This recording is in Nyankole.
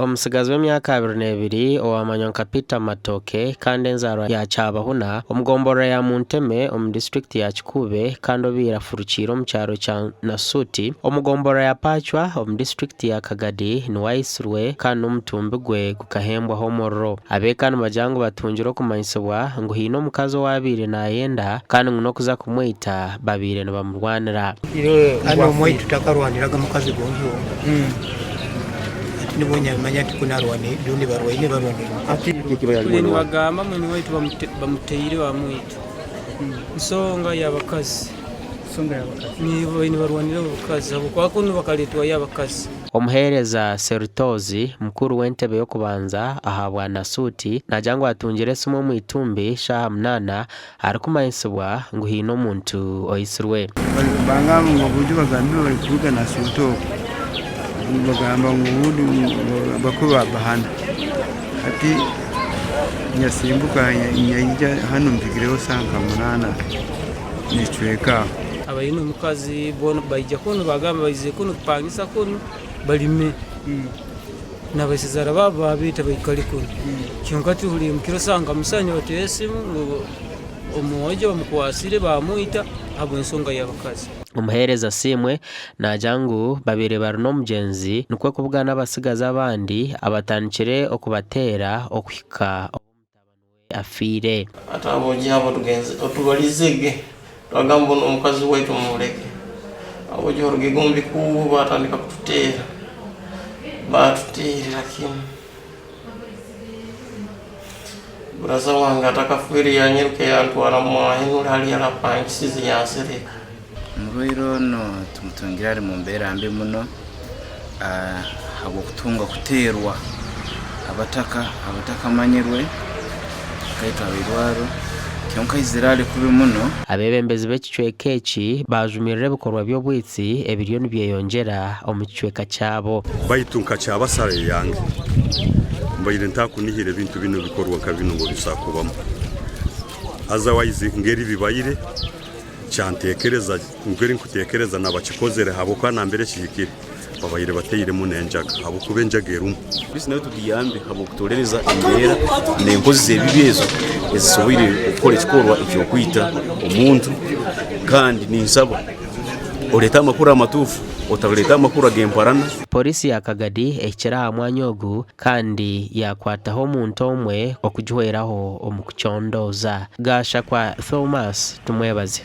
Omutsigazi w'emyaka 22 owamanywa nka Peter Matoke kandi enzaarwa ya Kyabahuna omu gomborora ya Munteme omu disiturikiti ya Kikuube kandi obaire afurukiire omu kyaro kya Nasuti omu gomborora ya Pacwa omu disiturikiti ya Kagadi niwe aitsirwe kandi n'omutumbi gwe gukahembwaho omuriro. Ab'eka nibagira ngu batungire okumanyisibwa ngu haine omukazi owabaire nayenda kandi ngu n'okuza kumwita babaire nibamurwanira. Kandi omwaitu takarwaniraga mukazi gonzi wonka. Hati nibwo nyamanya nti ku narwane rundi barwaine barwanire omukazi. Kule nibagamba mwene waitu bamuteire bamwita. Nsonga y'abakazi. Nibarwanira abakazi habwokuba kunu bakaletwayo abakazi. Omuheereza Serutozi, mukuru w'entebe y'okubanza aha bwa Nasuuti naagira ngu atungire esimu omu itumbi shaaha munaana arikumanyisibwa ngu haine omuntu oitsirwe. Bangamba ngu obundi bagambire bari kuruga Nasuuti okwo, bagamba ngu obundi bakaba babahana. Hati nyasimbuka nyaija hanu mpikireho saaha nka munaana n'ekicweka aho. Abaine omukazi boona baija kunu bagamba baizire kunu kupangisa kunu balime nabaisezara baabo babeeta baikare kunu. Kyonka tuhuriire mukiro saaha nka mushanju nibatuha esimu ngu omwojo bamukwasire bamwita ahabw'ensonga y'abakazi. Omuheereza Asiimwe naagira ngu babaire bari n'omugyenzi nikwo kubugana abatsigazi abandi abatandikire okubateera okuhika obu mutabani we afiire. Hati aboojo abo tugenze otubalizege, twagamba onu omukazi waitu mumuleke. Aboojo barugege omu bikuubo baatandika kututeera, baatuteerera kimu. Buraza wange atakafiire yanyiruka yantwara mwahenura hali arapangisize yansereka. Omurwaire onu tumutungire ari mu mbeera mbi muno ahabw'okutunga kuteerwa abataka abatakamanyirwe akaitwa ab'eirwariro kyonka aizire ari kubi muno. Abeebembezi b'ekicweka eki baajumirira ebikorwa by'obwitsi ebiriyo nibyeyongyera omu kicweka kyabo. Baitu nka kyabasara eyange, mbaire ntakunihira ebintu binu ebikorwa nka binu ngu bisobola kubamu. Otherwise ngeri bibaire kyantekereza ngeri nkutekereza nabakikozere habwokuba nambere kihikire babaire batairemu n'enjaga habwokuba enjaga erumu. Polisi nayo tugiyambe habw'okutoorereza embeera n'enkozi z'ebibi ezo ezisoboire okukora ekikorwa eky'okwita omuntu kandi ninsaba oreete amakuru amatuufu otareeta amakuru ag'emparana. Pooriisi ya Kagadi ehikire aha mwanya ogu kandi yaakwataho omuntu omwe okugihweraho omu kucondooza. Gashakwa Thomas Tumwebaze.